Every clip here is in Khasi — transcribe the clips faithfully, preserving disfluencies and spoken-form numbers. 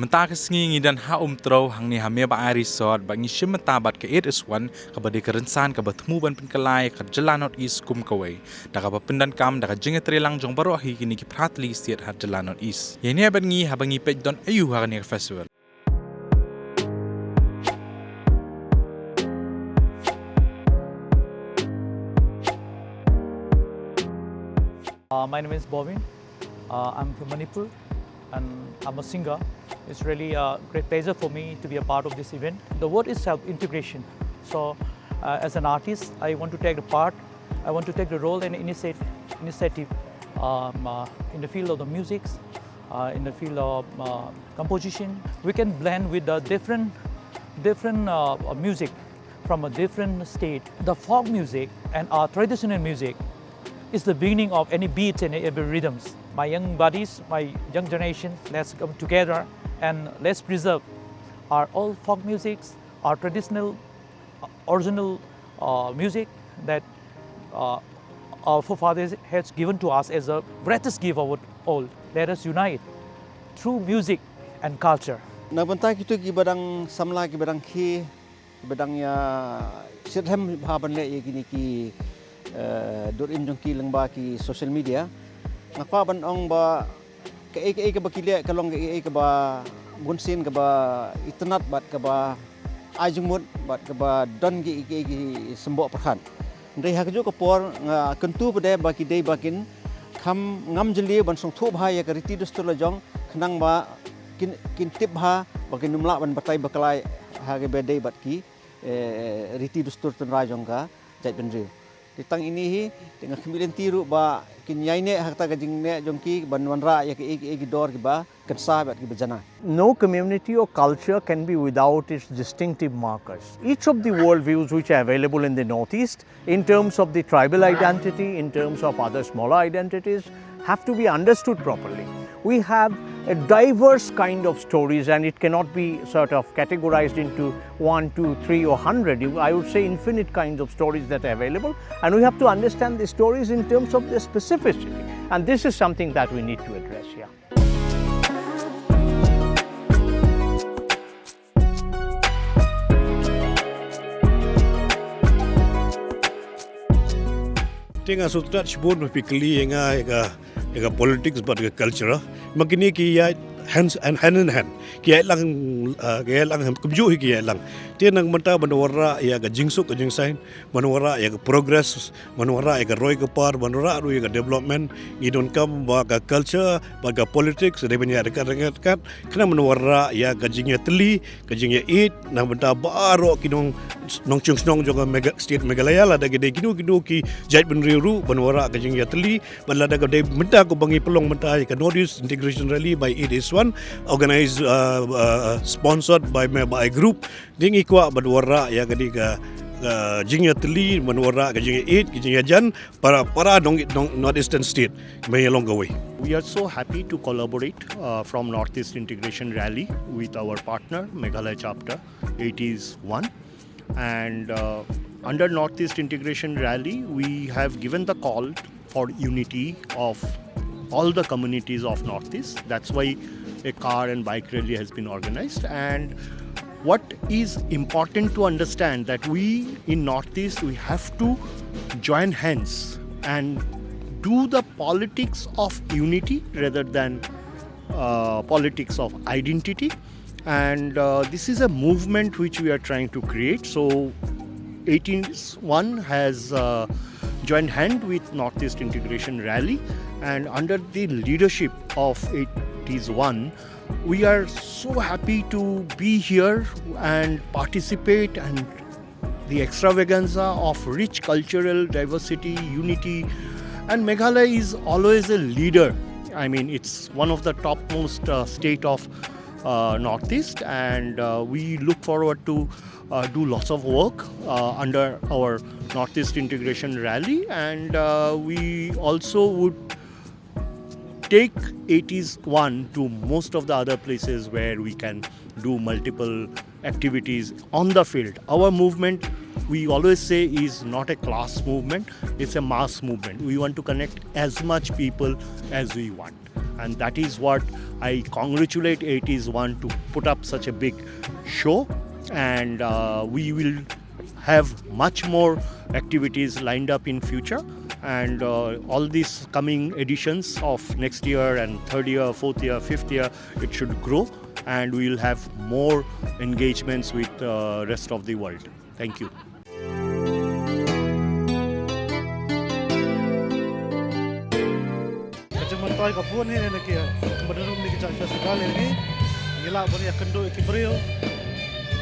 Ta ka sngi ngi don ha Umtrew hangne ha Mebai Resort bad ngi shim bynta bad ka Eight is One kaba dei ka rynsan kaba thmu ban pynkylla ïa ka jylla North East kum kawei. Da kaba pyndonkam da ka jingïatreilang jong baroh hi kine ki phra tylli ki state ha jylla North East. Ïaineh bad ngi haba ngi peit don aïu ha kane ka festival. Uh, my name is Bobin. Uh, I'm from Manipur and I'm a singer. It's really a great pleasure for me to be a part of this event. The word itself, integration. So, uh, as an artist, I want to take the part, I want to take the role and initiate, initiative um, uh, in the field of the music, uh, in the field of uh, composition. We can blend with the different, different uh, music from a different state. The folk music and our traditional music is the beginning of any beats and every rhythms. My young buddies, my young generation, let's come together and let's preserve our old folk musics, our traditional, uh, original uh, music that uh, our forefathers has given to us as the greatest gift of all. Let us unite through music and culture. Na bynta kito ki badang samla ki badang khi Ba dang ïa shitrhem bha ban leh ïa kine ki dur im jong ki lyngba ki social media. Nga kwah ban ong ba kaei kaei kaba ki leh ka long kaei kaei kaba bunsien kaba itynnad bad kaba ai jingmut bad kaba don kiei kiei ki symboh pyrkhat. Hynrei ha kajuh ka por nga kyntu pat de ba ki dei ba kin kham ngam jylliew ban sngewthuh bha ïa ka riti dustur la jong khnang ba kin kin tip bha ba kin ym lah ban batai bakla ha kaba dei bad ki riti dustur tynrai jong ka jaitbynriew. Te tang ine hi te nga khmih lynti ruh ba kin ïaineh ha kata ka jingneh jong ki ban wanrah ïa kiei kiei ki dor kiba kynsah bad kiba janai. No community or culture can be without its distinctive markers. Each of the worldviews which are available in the Northeast, in terms of the tribal identity, in terms of other smaller identities, have to be understood properly. We have a diverse kind of stories, and it cannot be sort of categorized into one, two, three, or hundred. I would say infinite kinds of stories that are available, and we have to understand the stories in terms of their specificity. And this is something that we need to address here. Te nga sngewthuh shibun ba phi kylli ïa nga ïa ka ïa ka politics bad ka culture. Ma kine ki ïa hand hand hand in hand ki ïa lang ki ïa lang kumjuh hi ki ïa lang. Te nang mynta ban wanrah ïa ka jingsuk ka jingsaiñ, ban wanrah ïa ka progress, ban wanrah ïa ka roi ka par, ban wanrah ruh ïa ka development. Ngi donkam ba ka culture bad ka politics dei ban ïa ryngkat ryngkat khnang ban wanrah ïa ka jingïatylli ka jingïaieit na bynta baroh ki nong nongshong shnong jong ka state Meghalaya lada ki dei kino kino ki jaitbynriew ruh ban wanrah ka jingïatylli bad lada ka dei mynta ka ba ngi pynlong mynta ïa ka North East Integration Rally by Eight is One organized sponsored by Mebai Group. Dei ngi kwah ban wanrah ïa ka dei ka jingïatylli ban wanrah ka jingïaieit ka jingïajan para para dong dong North Eastern State. Ba ïa long kawei. We are so happy to collaborate uh, from Northeast Integration Rally with our partner Meghalaya Chapter eighties one. And uh, under Northeast Integration Rally, we have given the call for unity of all the communities of Northeast. That's why a car and bike rally has been organized. And what is important to understand that we in Northeast, we have to join hands and do the politics of unity rather than uh, politics of identity. And uh, this is a movement which we are trying to create. So eighties one has uh, joined hand with Northeast Integration Rally, and under the leadership of eighties one, we are so happy to be here and participate and the extravaganza of rich cultural diversity, unity, and Meghalaya is always a leader. I mean, it's one of the topmost uh, state of uh, Northeast, and uh, we look forward to uh, do lots of work uh, under our Northeast Integration Rally, and uh, we also would take eighties one to most of the other places where we can do multiple activities on the field. Our movement, we always say, is not a class movement, it's a mass movement. We want to connect as much people as we want. And that is what I congratulate eighties one to put up such a big show, and uh, we will have much more activities lined up in future, and uh, all these coming editions of next year and third year, fourth year, fifth year, it should grow, and we will have more engagements with uh, rest of the world. Thank you. Ka jingmyntoi ka bun hi ne ki ba dum ne ki jait festival hi ne. Ngi lah ban ïakynduh ïa ki briew.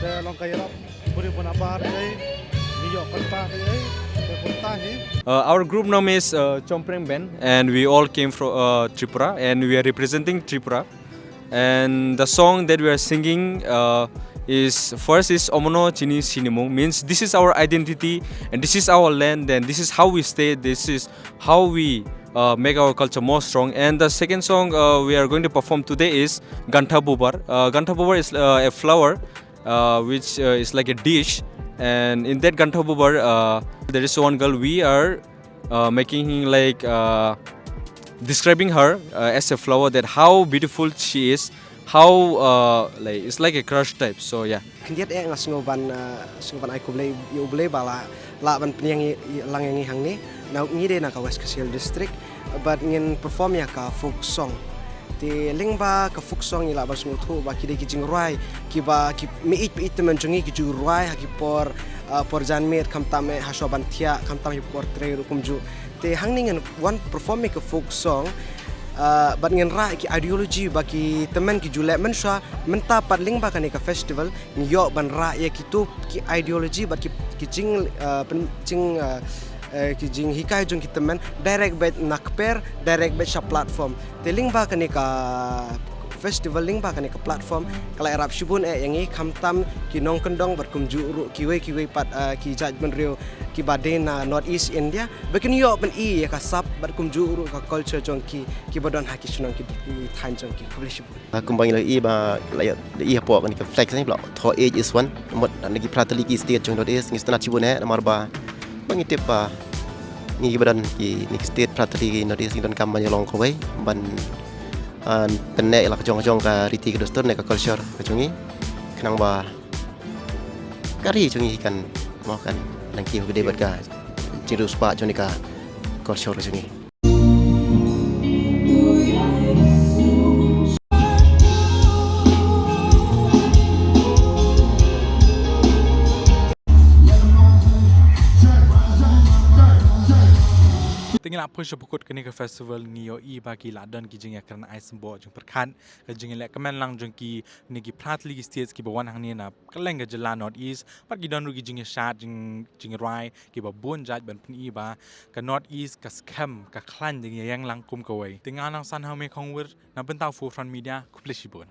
Te long ka ïarap ki briew ban abar ïa ngi ïoh kontak ïa te kontak hi. Uh, our group name is uh, Chompreng Band, and we all came from uh, Tripura, and we are representing Tripura. And the song that we are singing uh, is first is Omono Chini Sinimung, means this is our identity and this is our land and this is how we stay, this is how we uh, make our culture more strong. And the second song uh, we are going to perform today is Gantha Bubar. Uh, Gantha Bubar is uh, a flower uh, which uh, is like a dish, and in that Gantha Bubar uh, there is one girl we are uh, making like uh, describing her uh, as a flower, that how beautiful she is, how uh, like it's like a crush type. So yeah. Khyndiat eh nga sngew ban uh, sngew ban ai khublei ïa U Blei ba la lah ban pynïeng ïa lang ïa ngi hangne. Na ngi dei na ka West Khasi Hills District, bad ngin perform ïa ka folk song. Te lyngba ka folk song ngi lah ban sngewthuh ba ki dei ki jingrwai kiba ki mih peit tymmen jong ngi ki ju rwai ha ki por uh, por janmiet, khamtam eh hashwa ban thiah, khamtam ha ki por trei ruh kumjuh. Te hangne ngin wan perform ïa ka folk song uh, bad ngin rah ki ideology ba ki tymmen ki ju leh mynshuwa. Mynta pat lyngba kane ka festival ngi ïoh ban rah ïa kitu ki ideology bad ki ki jing uh, pen, jing uh, uh, ki jinghikai jong ki tymmen direct beit na kper, direct beit sha platform. Te lyngba kane ka festival, lyngba kane ka platform, ka la ïarap shibun eh ïa ngi, khamtam ki nongkyndong bad kumjuh ruh kiwei kiwei pat uh, ki jaitbynriew kiba dei na North East India ba kin ïoh ban i ïa ka sap bad kumjuh ruh ka culture jong ki kiba don ha ki shnong ki thaiñ jong ki. Khublei shibun. Ah, kumba ngi la i ba la ïa i hapoh kane ka flag ne ba la thoh age is one. Mut na ki phra tylli ki state jong North East ngi sngewtynnat shibun eh namar ba ba ngi tip ba ngi kiba don ki ne ki state phra tylli ki North East ngi donkam ban ïalong kawei ban ah, pynneh ïa la ka jong ka jong ka riti ka dustur ne ka culture ka jong ngi, khnang ba ka ri jong ngi kan mo kan nang kiew kdei bad ka jingriewspah jong ne ka culture ka jong ngi. Te ngi la poi sha ba kut kane ka festival ngi ïohi ba ki la don ki jingïakren ai symboh jingpyrkhat, ka jingïaleh kmen lang jong ki ne ki phra tylli ki states kiba wan hangne na kylleng ka jylla North East, bad ki don ruh ki jingïashad jing jingrwai kiba bun jait ban pyni ba ka North East ka skhem ka khlaiñ da ngi ïeng lang kum kawei. Te nga Nongsan Hawmei Khongwir na bynta Forefront Media, khublei shibun.